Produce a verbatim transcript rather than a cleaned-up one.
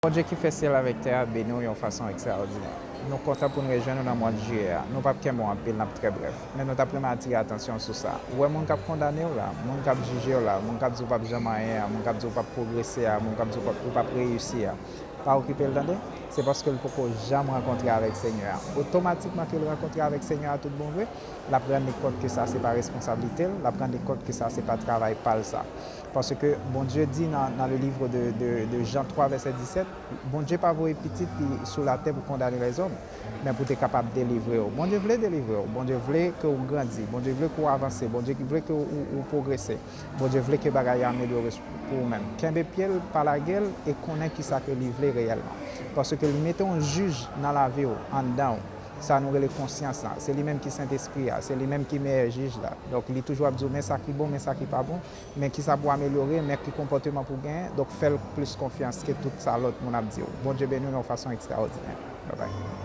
Bondye ki fè syèl avèk tè a beni w yon fason ekstraòdinè. Nou kontan pou n rejwenn ou nan mwa jiyè a. Nou p ap kenbe w anpil, n ap trè brèf. Men nou t ap renmen atire atansyon w sou sa. Ou wè moun k ap kondane w la, moun k ap jije w la, moun k ap di w p ap janm anyen a, moun k ap di w p ap pwogrese a, moun k ap di w p ap, ou p ap reyisi a. Pa okipe l tande, se paske l poko janm rankontre avèk Senyè a. Otomatikman ke l rankontre avèk Senyè a tout bon vre, l ap rann li kont ke sa se pa responsablite l, l ap rann li kont ke sa se pa travay pa l sa. Paske Bondye di nan, nan le livre de, de, de Jean trois verset dix-sept, Bondye pa voye pitit li sou latè pou kondane lèzòm, men pou te kapab delivre w. Bondye vle delivre w, Bondye vle ke w grandi, Bondye vle ke w avanse, Bondye vle ke w, ou, ou pwogrese. Bondye vle ke bagay yo amelyore pou ou menm. Kenbe pye l, pa lage l, e konnen kisa ke li vle reyèlman. Paske li mete yon jij nan lavi w, anndan w. Sa nou rele konsyans lan. Se li menm ki Sentespri a, se li menm ki meyè jij la. Donk, li toujou ap di w, men sa ki bon, men sa ki pa bon, men kisa pou amelyore, men ki konpòteman pou genyen. Donk, fè l plis konfyans ke tout sa lòt moun ap di w. Bondye beni w yon fason ekstraòdinè. Babay.